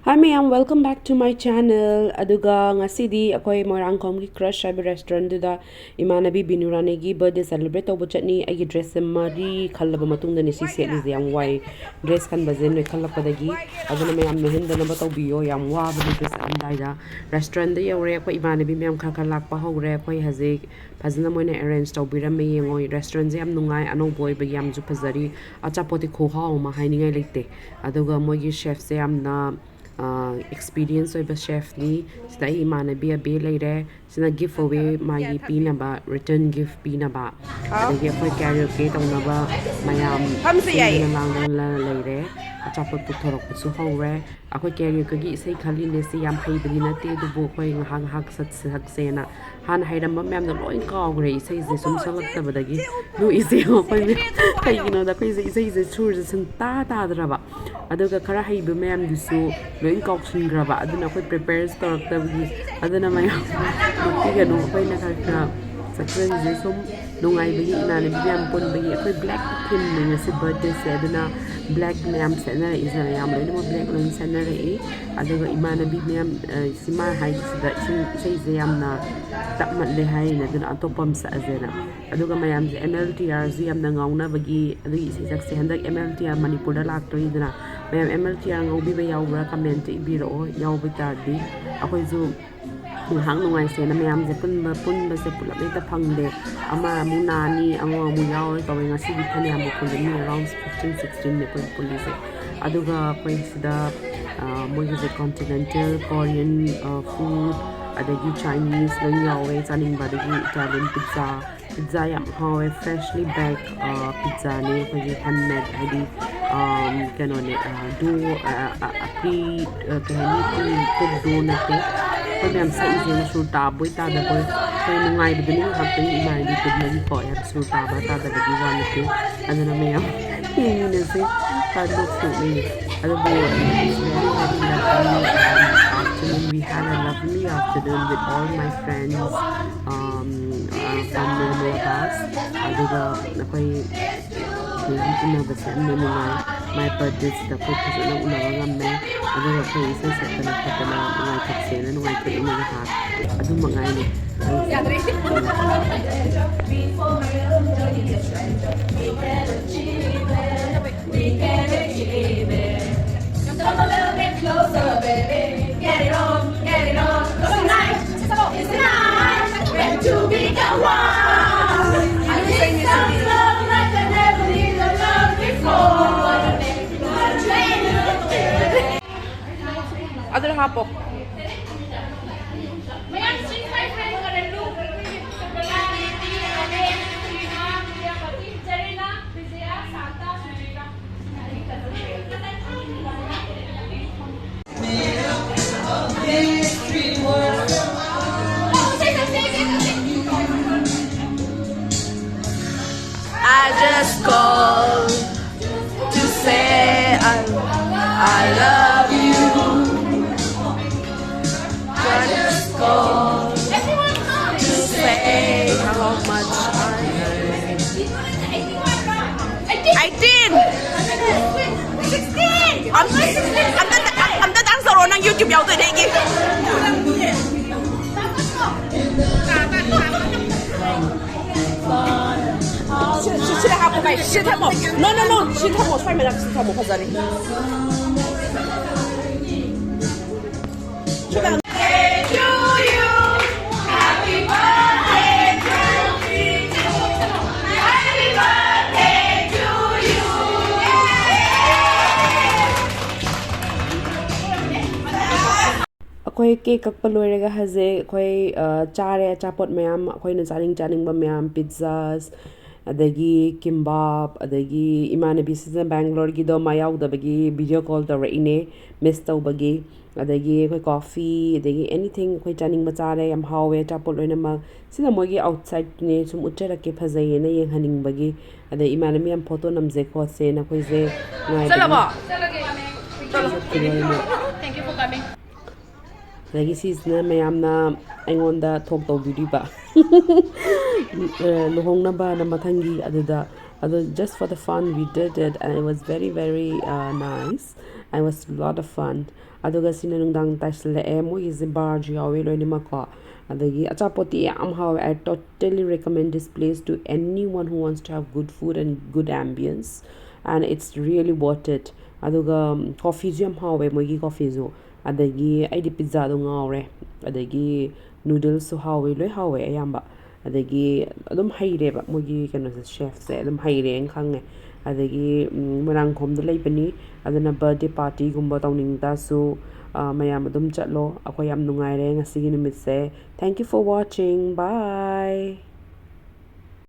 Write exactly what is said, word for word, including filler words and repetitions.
Hi ꯃꯌꯥꯝ, welcome back to my channel. ꯑꯗꯨꯒ ꯉꯁꯤꯗꯤ ꯑꯩꯈꯣꯏ ꯃꯣꯏꯔꯥꯡꯈꯣꯝꯒꯤ Crush ꯍꯥꯏꯕ restaurantꯗꯨꯗ ꯏꯃꯥꯟꯅꯕꯤ ꯕꯤꯅꯨ ꯔꯥꯅꯤꯒꯤ birthday celebrate ꯇꯧꯕ ꯆꯠꯅꯤ꯫ ꯑꯩꯒꯤ dressꯁꯦ ꯃꯔꯤ ꯈꯜꯂꯕ ꯃꯇꯨꯡꯗꯅꯤ ꯁꯤ ꯁꯦꯠꯂꯤꯁꯦ꯫ ꯌꯥꯝ ꯋꯥꯏ dress ꯈꯟꯕꯁꯦ ꯅꯣꯏꯈꯠꯂꯛꯄꯗꯒꯤ꯫ ꯑꯗꯨꯅ ꯃꯌꯥꯝ ꯅꯣꯏꯍꯟꯗꯅꯕ ꯇꯧꯕꯤꯌꯣ꯫ ꯌꯥꯝ ꯋꯥꯕꯅꯤ dress ꯈꯟꯕ ꯍꯥꯏꯗ꯫ Restaurantꯗ ꯌꯧꯔꯦ꯫ ꯑꯩꯈꯣꯏ ꯏꯃꯥꯟꯅꯕꯤ ꯃꯌꯥꯝ ꯈꯔ ꯈꯔ ꯂꯥꯛꯄ ꯍꯧꯔꯦ꯫ ꯑꯩꯈꯣꯏ ꯍꯧꯖꯤꯛ ꯐꯖꯅ ꯃꯣꯏꯅ arrange ꯇꯧꯕꯤꯔꯝꯃꯦ꯫ ꯌꯦꯡꯉꯣ, restaurantꯁꯦ ꯌꯥꯝ ꯅꯨꯡꯉꯥꯏ, ꯑꯅꯧꯕ ꯑꯣꯏꯕꯒꯤ ꯌꯥꯝꯁꯨ ꯐꯖꯔꯤ꯫ ꯑꯆꯥꯄꯣꯠꯇꯤ ꯈꯨꯍꯥꯎ ꯑꯃ ꯍꯥꯏꯅꯤꯡꯉꯥꯏ ꯂꯩꯇꯦ꯫ ꯑꯗꯨꯒ ꯃꯣꯏꯒꯤ chefꯁꯦ ꯌꯥꯝꯅ experience ꯑꯣꯏꯕ chefꯅꯤ꯫ ꯁꯤꯗ ꯑꯩ ꯏꯃꯥꯟꯅꯕꯤ ꯑꯕꯦ ꯂꯩꯔꯦ꯫ ꯁꯤꯅ gift away ꯃꯥꯒꯤ ꯄꯤꯅꯕ, return gift ꯄꯤꯅꯕ꯫ ꯑꯗꯒꯤ ꯑꯩꯈꯣꯏ karaoke ꯇꯧꯅꯕ ꯃꯌꯥꯝ ꯐꯝꯁꯦ ꯌꯥꯏꯌꯦ꯫ ꯁꯤꯟꯗꯨꯅ ꯂꯥꯡꯗꯨꯅ ꯂꯩꯔꯦ꯫ ꯑꯆꯥꯄꯣꯠ ꯄꯨꯊꯣꯔꯛꯄꯁꯨ ꯍꯧꯔꯦ꯫ ꯑꯩꯈꯣꯏ karaokeꯒꯤ ꯏꯁꯩ ꯈꯜꯂꯤꯅꯦ꯫ ꯁꯤ ꯌꯥꯝ ꯍꯩꯕꯗꯤ ꯅꯠꯇꯦ, ꯑꯗꯨꯕꯨ ꯑꯩꯈꯣꯏ ꯉꯥꯏꯍꯥꯛ ꯉꯥꯏꯍꯥꯛ ꯁꯛ-, ꯁꯛꯁꯦꯅ꯫ ꯍꯥꯟꯅ ꯍꯩꯔꯝꯕ ꯃꯌꯥꯝꯗꯣ ꯂꯣꯏ ꯀꯥꯎꯈ꯭ꯔꯦ ꯏꯁꯩꯁꯦ ꯁꯨꯝ ꯁꯛꯂꯛꯇꯕꯗꯒꯤ꯫ ꯅꯣꯛꯏꯁꯦ ꯑꯩꯈꯣꯏ ꯃꯌꯥꯝ꯫ ꯀꯩꯒꯤꯅꯣꯗ ꯑꯩꯈꯣꯏꯁꯦ ꯏꯁꯩꯁꯦ ꯁꯨꯔꯁꯦ ꯁꯨꯡꯇꯥ ꯇꯥꯗ꯭ꯔꯕ꯫ ꯑꯗꯨꯒ ꯈꯔ ꯍꯩꯕ ꯃꯌꯥꯝꯗꯨꯁꯨ ꯂꯣꯏ ꯀꯥꯎꯁꯤꯟꯈ꯭ꯔꯕ꯫ ꯑꯗꯨꯅ ꯑꯩꯈꯣꯏ prepareꯁꯨ ꯇꯧꯔꯛꯇꯕꯒꯤ꯫ ꯑꯗꯨꯅ ꯃꯌꯥꯝ ꯅꯣꯛꯄꯤꯒꯅꯨ꯫ ꯑꯩꯈꯣꯏꯅ ꯈꯔ ꯈꯔ ꯆꯠꯆꯔꯤꯁꯦ ꯁꯨꯝ ꯅꯨꯡꯉꯥꯏꯕꯒꯤ, ꯏꯃꯥꯟꯅꯕꯤ ꯃꯌꯥꯝ ꯄꯨꯟꯕꯒꯤ꯫ ꯑꯩꯈꯣꯏ black themeꯅꯦ ꯉꯁꯤ birthdayꯁꯦ꯫ ꯑꯗꯨꯅ black ꯃꯌꯥꯝ ꯁꯦꯠꯅꯔꯛꯏꯁꯦ, ꯃꯌꯥꯝ ꯂꯣꯏꯅꯃꯛ black ꯂꯣꯏ ꯁꯦꯠꯅꯔꯛꯏ꯫ ꯑꯗꯨꯒ ꯏꯃꯥꯟꯅꯕꯤ ꯃꯌꯥꯝ, ꯑ, ꯁꯤꯃꯥ ꯍꯥꯏꯕꯁꯤꯗ ꯏꯁꯩ, ꯏꯁꯩꯁꯦ ꯌꯥꯝꯅ ꯇꯞꯃꯜꯂꯦ ꯍꯥꯏꯔꯤꯅꯦ, ꯑꯗꯨꯅ ꯑꯇꯣꯞꯄ ꯑꯃ ꯁꯛꯑꯁꯦꯅ꯫ ꯑꯗꯨꯒ ꯃꯌꯥꯝꯁꯦ MLTRꯁꯨ ꯌꯥꯝꯅ ꯉꯥꯎꯅꯕꯒꯤ ꯑꯗꯨꯒꯤ ꯏꯁꯩ ꯁꯛꯁꯦ꯫ ꯍꯟꯗꯛ MLTR ꯃꯅꯤꯄꯨꯔꯗ ꯂꯥꯛꯇꯣꯏꯅꯤꯗꯅ, ꯃꯌꯥꯝ MLTR ꯉꯥꯎꯕꯤꯕ ꯌꯥꯎꯕ꯭ꯔꯥ comment ꯏꯕꯤꯔꯛꯑꯣ꯫ ꯌꯥꯎꯕ ꯇꯥꯔꯗꯤ ꯑꯩꯈꯣꯏꯁꯨ ꯉꯥꯏꯍꯥꯛ ꯅꯨꯡꯉꯥꯏꯁꯦꯅ꯫ ꯃꯌꯥꯝꯁꯦ ꯄꯨꯟꯕ, ꯄꯨꯟꯕꯁꯦ ꯄꯨꯂꯞ ꯍꯦꯛꯇ ꯐꯪꯗꯦ꯫ ꯑꯃ ꯑꯃꯨꯛ ꯅꯥꯅꯤ, ꯑꯃ ꯑꯃꯨꯛ ꯌꯥꯎꯔꯣꯏ ꯇꯧꯋꯦ꯫ ꯉꯁꯤꯗꯤ ꯐꯅꯌꯥꯝꯕꯨ ꯄꯨꯜꯂꯦ, ꯃꯤ around fifteen sixteenꯅꯦ ꯑꯩꯈꯣꯏ ꯄꯨꯜꯂꯤꯁꯦ꯫ ꯑꯗꯨꯒ ꯑꯩꯈꯣꯏ ꯁꯤꯗ, ꯑ, ꯃꯣꯏꯒꯤꯁꯦ continental Korean, ꯑ, food, ꯑꯗꯒꯤ Chinese ꯂꯣꯏ ꯌꯥꯎꯋꯦ ꯆꯥꯅꯤꯡꯕ꯫ ꯑꯗꯒꯤ Italian pizza, pizza ꯌꯥꯝ ꯍꯥꯎꯋꯦ, freshly baked, ꯑ, pizzaꯅꯦ ꯑꯩꯈꯣꯏꯒꯤ handmade, ꯍꯥꯏꯗꯤ, ꯑꯝ, ꯀꯩꯅꯣꯅꯦ, ꯑ, dough, ꯑ, ꯑ, ꯑ, pre, ꯑ, ꯀꯩ ꯍꯥꯏꯅꯤ, pre cooked dough ꯅꯠꯇꯦ꯫ ꯑꯩꯈꯣꯏ ꯃꯌꯥꯝ ꯁꯛꯏꯁꯦ ꯁꯨꯔ ꯇꯥꯕꯣꯏ ꯇꯥꯗꯕꯣꯏ ꯑꯩꯈꯣꯏ ꯅꯨꯡꯉꯥꯏꯕꯗꯨꯅꯤ ꯉꯥꯏꯍꯥꯛꯇꯪ ꯏꯃꯥꯟꯅꯕꯤ ꯄꯨꯟꯕꯒꯤꯀꯣ꯫ ꯌꯥꯝ ꯁꯨꯔ ꯇꯥꯕ ꯇꯥꯗꯕꯒꯤ ꯋꯥ ꯅꯠꯇꯦ꯫ ꯑꯗꯨꯅ ꯃꯌꯥꯝ ꯌꯦꯡꯃꯤꯟꯅꯁꯦ꯫ ꯈꯔ ꯅꯣꯛꯁꯦ ꯅꯣꯛꯅꯤꯡꯉꯦ꯫ ꯑꯗꯨꯕꯨ it's very, very lovely, um, afternoon. We had a lovely afternoon with all my friends, um, uh, from Nirmala Bas. ꯑꯗꯨꯒ ꯑꯩꯈꯣꯏ ꯃꯌꯥꯝ ꯎꯅꯕꯁꯦ ꯌꯥꯝꯅ ꯅꯨꯡꯉꯥꯏ꯫ My birthdayꯁꯤꯗ ꯑꯩꯈꯣꯏ ꯐꯖꯅ ꯎꯅꯕ ꯉꯝꯃꯦ꯫ ꯑꯗꯨꯒ ꯑꯩꯈꯣꯏ ꯏꯁꯩ ꯁꯛꯇꯅ ꯈꯣꯠꯇꯅ ꯅꯨꯡꯉꯥꯏꯊꯣꯛꯁꯦꯅ ꯅꯨꯡꯉꯥꯏꯊꯣꯛꯏꯅꯦ ꯉꯥꯏꯍꯥꯛ꯫ ꯑꯗꯨ ꯃꯉꯥꯏꯅꯦ꯫ ꯑꯗꯨꯅ ꯍꯥꯞꯄꯣ꯫ I just call to say I, I love you. I just call to say how much I love you. I did. ꯑꯝꯇ ꯑꯝꯇ ꯗꯥꯟꯁ ꯇꯧꯔꯣ, ꯅꯪ ꯌꯨꯇ꯭ꯌꯨꯕ ꯌꯥꯎꯗꯣꯏꯅꯦ ꯑꯩꯒꯤ꯫ ꯁꯤ- ꯁꯤ- ꯁꯤꯗ ꯍꯥꯞꯄꯣ ꯚꯥꯏ, ꯁꯤ ꯊꯝꯃꯣ꯫ No, no, no, ꯁꯤ ꯊꯝꯃꯣ, ꯁ꯭ꯋꯥꯏ ꯃꯅꯥꯛ ꯁꯤ ꯊꯝꯃꯣ, ꯐꯖꯅꯤ꯫ ꯑꯩꯈꯣꯏ ꯀꯦꯛ ꯀꯛꯄ ꯂꯣꯏꯔꯒ ꯍꯧꯖꯤꯛ ꯑꯩꯈꯣꯏ, ꯑ, ꯆꯥꯔꯦ ꯑꯆꯥꯄꯣꯠ ꯃꯌꯥꯝ, ꯑꯩꯈꯣꯏꯅ ꯆꯥꯅꯤꯡ ꯆꯥꯅꯤꯡꯕ ꯃꯌꯥꯝ, ꯄꯤꯖꯥꯁ, ꯑꯗꯒꯤ ꯀꯤꯝꯕꯥꯞ, ꯑꯗꯒꯤ ꯏꯃꯥꯟꯅꯕꯤꯁꯤꯅ ꯕꯦꯡꯒ꯭ꯂꯣꯔꯒꯤꯗꯣ ꯃꯥ ꯌꯥꯎꯗꯕꯒꯤ ꯚꯤꯗꯤꯑꯣ ꯀꯣꯜ ꯇꯧꯔꯛꯏꯅꯦ, ꯃꯤꯁ ꯇꯧꯕꯒꯤ꯫ ꯑꯗꯒꯤ ꯑꯩꯈꯣꯏ ꯀꯣꯐꯤ, ꯑꯗꯒꯤ ꯑꯦꯅꯤꯊꯤꯡ ꯑꯩꯈꯣꯏ ꯆꯥꯅꯤꯡꯕ ꯆꯥꯔꯦ, ꯌꯥꯝ ꯍꯥꯎꯋꯦ ꯑꯆꯥꯄꯣꯠ ꯂꯣꯏꯅꯃꯛ꯫ ꯁꯤꯅ ꯃꯣꯏꯒꯤ ꯑꯥꯎꯠꯁꯥꯏꯠꯅꯦ, ꯁꯨꯝ ꯎꯠꯆꯔꯛꯀꯦ ꯐꯖꯩꯌꯦꯅ ꯌꯦꯡꯍꯟꯅꯤꯡꯕꯒꯤ꯫ ꯑꯗꯩ ꯏꯃꯥꯟꯅꯕꯤ ꯌꯥꯝ ꯐꯣꯇꯣ ꯅꯝꯖꯦ ꯈꯣꯠꯁꯦꯅ ꯑꯩꯈꯣꯏꯁꯦ ꯉꯥꯏꯕꯒꯤ꯫ ꯆꯠꯂꯕꯣ? ꯆꯠꯂꯒꯦ꯫ ꯆꯠꯈꯤꯕ ꯑꯣꯏꯅ꯫ Thank you for coming. ꯑꯗꯒꯤ ꯁꯤꯁꯤꯅ ꯃꯌꯥꯝꯅ ꯑꯩꯉꯣꯟꯗ ꯊꯣꯛ ꯇꯧꯕꯤꯔꯤꯕ꯫ ꯑ, ꯂꯨꯍꯣꯡꯅꯕꯅ ꯃꯊꯪꯒꯤ ꯑꯗꯨꯗ, ꯑꯗꯣ just for the fun we did it and it was very, very, uh, nice. It was a lot of fun. ꯑꯗꯨꯒ ꯁꯤꯅ ꯅꯨꯡꯗꯥꯡ ꯇꯥꯏꯁꯤꯜꯂꯛꯑꯦ꯫ ꯃꯣꯏꯒꯤꯁꯦ ꯕꯥꯔꯁꯨ ꯌꯥꯎꯋꯦ ꯂꯣꯏꯅꯃꯛꯀꯣ꯫ ꯑꯗꯒꯤ ꯑꯆꯥꯄꯣꯠꯇꯤ ꯌꯥꯝ ꯍꯥꯎꯋꯦ꯫ I totally recommend this place to anyone who wants to have good food and good ambience, and it's really worth it. ꯑꯗꯨꯒ ꯀꯣꯐꯤꯁꯨ ꯌꯥꯝ ꯍꯥꯎꯋꯦ ꯃꯣꯏꯒꯤ ꯀꯣꯐꯤꯁꯨ꯫ ꯑꯗꯒꯤ ꯑꯩꯗꯤ ꯄꯤꯖꯥꯗꯣ ꯉꯥꯎꯔꯦ꯫ ꯑꯗꯒꯤ ꯅꯨꯗꯜꯁꯁꯨ ꯍꯥꯎꯋꯦ, ꯂꯣꯏ ꯍꯥꯎꯋꯦ ꯑꯌꯥꯝꯕ꯫ ꯑꯗꯒꯤ ꯑꯗꯨꯝ ꯍꯩꯔꯦꯕ ꯃꯣꯏꯒꯤ ꯀꯩꯅꯣꯁꯦ, ꯁꯦꯐꯁꯦ ꯑꯗꯨꯝ ꯍꯩꯔꯦꯅ ꯈꯪꯉꯦ꯫ ꯑꯗꯒꯤ ꯎꯝ, ꯃꯣꯏꯔꯥꯡꯈꯣꯝꯗ ꯂꯩꯕꯅꯤ꯫ ꯑꯗꯨꯅ ꯕꯥꯔꯗꯦ ꯄꯥꯔꯇꯤꯒꯨꯝꯕ ꯇꯧꯅꯤꯡ ꯇꯥꯁꯨ, ꯑ, ꯃꯌꯥꯝ ꯑꯗꯨꯝ ꯆꯠꯂꯣ꯫ ꯑꯩꯈꯣꯏ ꯌꯥꯝ ꯅꯨꯡꯉꯥꯏꯔꯦ ꯉꯁꯤꯒꯤ ꯅꯨꯃꯤꯠꯁꯦ꯫ Thank you for watching. Bye.